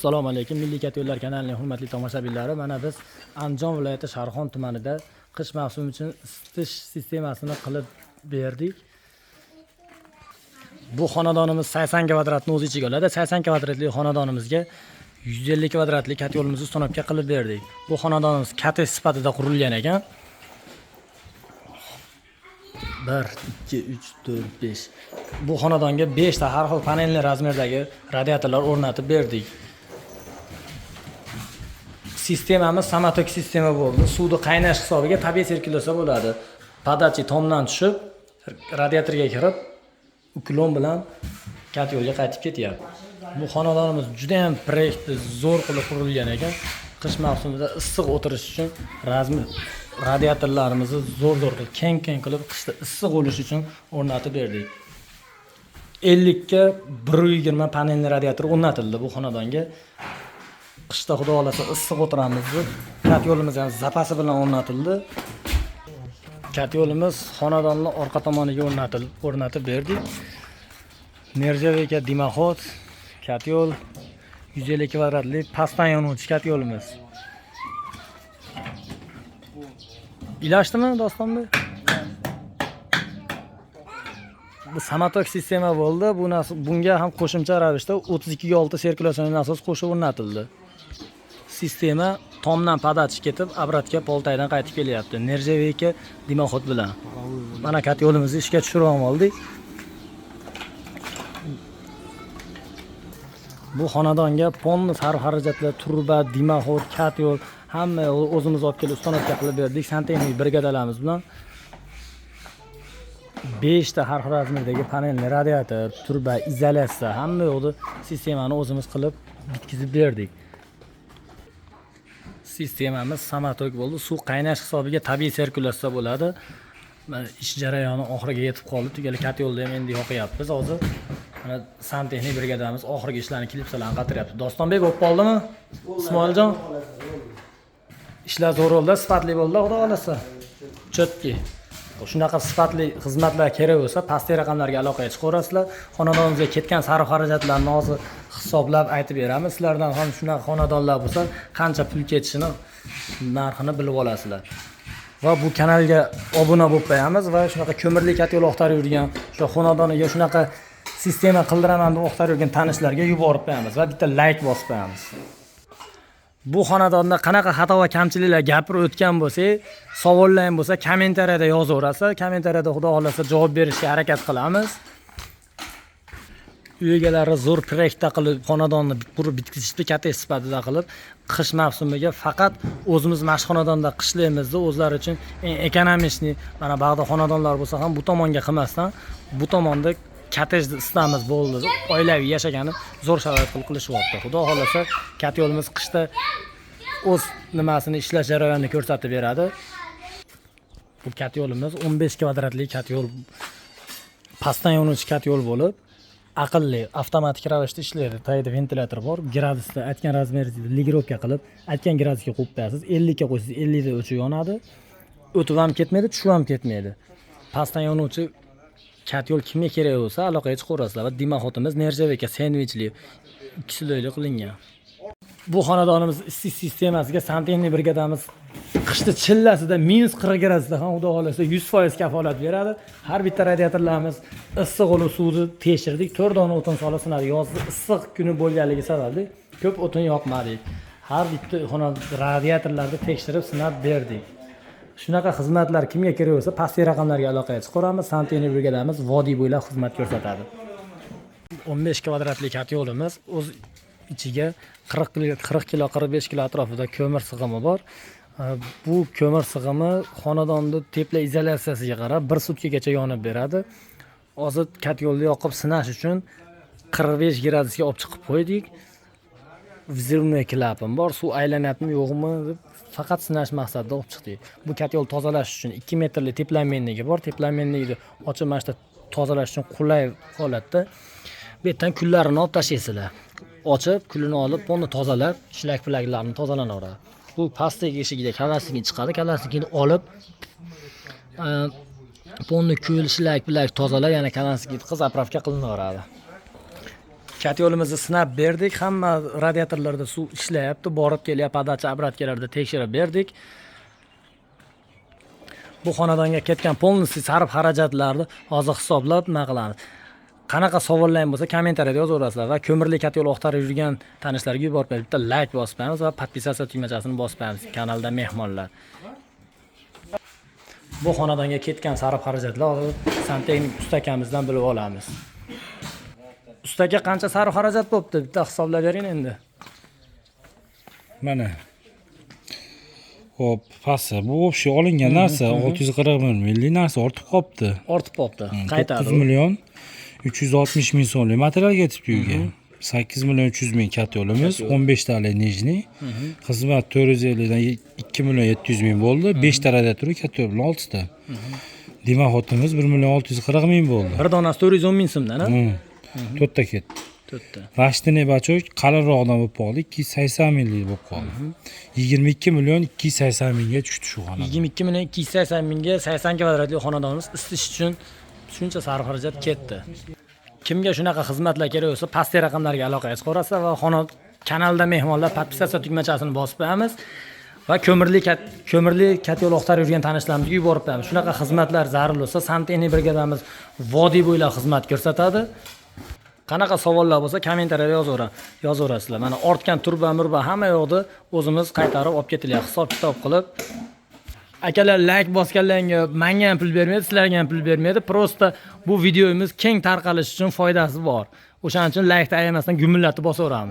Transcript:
Assalomu alaykum, Milliy Katta kanalining hurmatli tomoshabinlari. Mana biz Andijon viloyati Sharxon tumanida qish mavsumi uchun isitish sistemasini qilib berdik. Bu xonadonimiz 80 kvadratni o'z ichiga oladi. 80 kvadratli xonadonimizga 150 kvadratli katta yo'limizni установка qilib berdik. Bu xonadonimiz kottej sifatida qurilgan ekan. 1 2 3 4 5. Bu xonadonga 5 ta har xil panelli razmerdagi radiatorlar o'rnatib berdik. Sistemamiz самотек sistema bo'ldi. Suvni qaynash hisobiga tabiiy sirkulyatsiya bo'ladi. Подача tomdan tushib, radiatorga kirib, уклон bilan katta yo'lga qaytib ketyapti. Bu xonadonimiz juda ham proyektni zo'r qilib qurilgan ekan. Qish mavsumida issiq o'tirish uchun razmer radiatorlarimizni zo'r-zo'r qilib, keng-keng qilib qishda issiq bo'lishi uchun o'rnatib berdik. 50 ga 1.20 panelli radiator o'rnatildi bu xonadonga. Qishda xudo xohlasa issiq o'tiramiz deb katta yo'limiz ham zapasi bilan o'rnatildi. Katta yo'limiz xonadonni orqa tomoniga o'rnatib berdik. Нержавейка дымоход, katta yo'l 150 kvadratli pastdan yonuvchi katta yo'limiz. Ilashdimi, Dostonbek? Bu самотек sistema bo'ldi. Bu bunga ham qo'shimcha ravishda 32 ga 6 sirkulyatsion nasos qo'shib o'rnatildi. Sistema tomdan подача ketib, обратка poltaydan qaytib kelyapti. Нержавейка дымоход bilan. Mana katta yo'limizni ishga tushirib oldik. Bu xonadonga полный sarf xarajatlar, turba, дымоход, katta yo'l hamma o'zimiz olib kelib установка qilib berdik santexnik brigadalarimiz bilan. 5 ta har xil razmerdagi panelli radiator, turba, izolyatsiya hamma yo'qni sistemani o'zimiz qilib bitkizib berdik. Sistemamiz самотек bo'ldi. Suv qaynash hisobiga tabiiy sirkulyatsiya bo'ladi. Mana ish jarayoni oxiriga yetib qoldi. Tugali katta yo'lda ham endi yoqyapmiz hozir. Mana santexnik brigadamiz oxirgi ishlarni klipsalarni qatiryapti. Dostonbek bo'lib qoldimi? Ismoiljon? Ishlar zo'r bo'ldi, sifatli bo'ldi, xudo xohlasa. Чётки. Shunaqa sifatli xizmatlar kerak bo'lsa, pastki raqamlarga aloqaga chiqaverasizlar. Xonadonimizga ketgan sarf xarajatlarni hozir hisoblab aytib beramiz. Sizlardan ham shunaqa xonadonlar bo'lsa, qancha pul ketishini narxini bilib olasizlar. Va bu kanalga obuna bo'lib qo'yamiz va shunaqa ko'mirli katta yo'l axtarib yurgan, o'sha xonadoniga shunaqa sistema qildiraman deb axtarib yurgan tanishlarga yuborib qo'yamiz va bitta layk bosib qo'yamiz. Bu xonadonda qanaqa xato va kamchiliklar gapirib o'tgan bo'lsak, savollar ham bo'lsa, kommentariyada yozaverasiz. Kommentariyada xudo xohlasa javob berishga harakat qilamiz. Uy egalari zo'r proyektda qilib xonadonni qurib bitkazishdi, katta sifatida qilib, qish mavsumiga faqat o'zimiz mana shu xonadonda qishlaymiz deb o'zlari uchun eng экономичный mana bag'da xonadonlar bo'lsa ham bu tomonga qilmasdan, bu tomonda kottejni isitamiz bo'ldi deb oilaviy yashagani zo'r sharoit qilib qilishyapti. Xudo xohlasa katta yo'limiz qishda o'z nimasini ishlash jarayonini ko'rsatib beradi. Bu katta yo'limiz 15 kvadratli katta yo'l, pastdan yonuvchi katta yo'l bo'lib, aqlli avtomatik ravishda ishlaydi. Tagida ventilyator bor. Gradusda aytgan razmeringizda регулировка qilib, aytgan gradusga qo'yib qo'yasiz. 50 ga qo'ysangiz 50 da o'chib yonadi. O'tib ham ketmaydi, tushib ham ketmaydi. Pastdan yonuvchi katta yo'l kimga kerak bo'lsa, aloqaga chiqaverasizlar. Va дымоход imiz нержавейка sendvichli ikki слой li qilingan. Bu xonadonimiz isitish sistemasiga santexnik brigadamiz qishda chillasida -40 gradusda ham xudo xohlasa 100% kafolat beradi. Har bitta radiatorlarimiz issiq bo'lib suvni tekshirdik. 4 dona o'tin solib sinadi. Yozda issiq kuni bo'lganligi sababli ko'p o'tin yoqmadik. Har bitta xona radiatorlarni tekshirib sinab berdik. Shunaqa xizmatlar kimga kerak bo'lsa, pastki raqamlarga aloqaga chiqaveramiz. Santexnik brigadamiz vodiy bo'ylab xizmat ko'rsatadi. 15 kvadratli katta yo'limiz o'z ichiga 40 kilo, 40 kilo, 45 kilo atrofida ko'mir sig'imi bor. Bu ko'mir sig'imi xonadonni teploizolyatsiyasiga qarab 1 sutkagacha yonib beradi. Hozir katta yo'lni yoqib sinash uchun 45 gradusga olib chiqib qo'ydik. Взрывной klapan bor, suv aylanyaptimi yo'qmi deb faqat sinash maqsadida olib chiqdik. Bu katta yo'l tozalash uchun 2 metrli теплообменник i bor. Теплообменник ni ochib mana shu tozalash uchun qulay holatda bu yerdan kullarini olib tashlaysizlar. Ochib, kulini olib, polni tozalab, shlak plaklarni tozalanaveradi. Bu pastdagi eshigida kalasini chiqadi, kalasini olib, polni kul, shlak plak tozalab, yana kalasini qilib заправка qilinaveradi. Котёл imizni sinab berdik. Hamma radiatorlarda suv ishlayapti. Borib kelyapti, подача, обратка larda tekshirib berdik. Bu xonadonga ketgan полностью sarf xarajatlarni hozir hisoblab nima qilamiz. Qanaqa savollar ham bo'lsa, kommentariyada yozaverasizlar va ko'mirli котёл oqtarib yurgan tanishlarga yuborib berib, bitta layk bosib qo'yamiz va подписаться tugmachasini bosib qo'yamiz. Kanalda mehmonlar. Bu xonadonga ketgan sarf xarajatlar hozir santexnik usta akamizdan bilib olamiz. Ustaga qancha sarf xarajat bo'libdi? Bitta hisoblab bering endi. Mana. Xo'p, pasti. Bu общий olingan narsa 641 minglik narsa ortib qolibdi. Ortib qolibdi. Qaytadi. 9 million 360 ming so'mlik material ketibdi uyga. 8 million 300 ming котёл imiz, 15 tali нижний. Xizmat 450 dan 2 million 700 ming bo'ldi. 5 ta radiatori котёл bilan 6 ta. Дымоход imiz 1 million 640 ming bo'ldi. Bir donasi 410 ming so'mdan, a? To'rtta ketdi. To'rtta. Растительный бачок qalinrog'dan bo'lib qoldi, 280 minglik bo'lib qoldi. 22 million 280 mingga tushdi shu xonadon. 22 million 280 mingga 80 kvadratli xonadonimiz isitish uchun shuncha sarf xarajat ketdi. Kimga shunaqa xizmatlar kerak bo'lsa, pastki raqamlarga aloqaga chiqaverasizlar va xona kanalda mehmonlar подписаться tugmachasini bosib qo'yamiz va ko'mirli котёл oqtarib yurgan tanishlarimizga yuborib qo'yamiz. Shunaqa xizmatlar zarur bo'lsa, santexnik brigadamiz vodiy bo'ylab xizmat ko'rsatadi. Qanaqa savollar bo'lsa, kommentariyada yozaverasizlar. Mana ortgan turba, murba, hamma yoqni o'zimiz qaytarib olib ketilyapti, hisob kitob qilib. Akalar, layk bosganlarga manga ham pul bermaydi, sizlarga ham pul bermaydi. Просто bu videomiz keng tarqalishi uchun foydasi bor. O'shaning uchun laykni ayamasdan gumillatib bosaveramiz.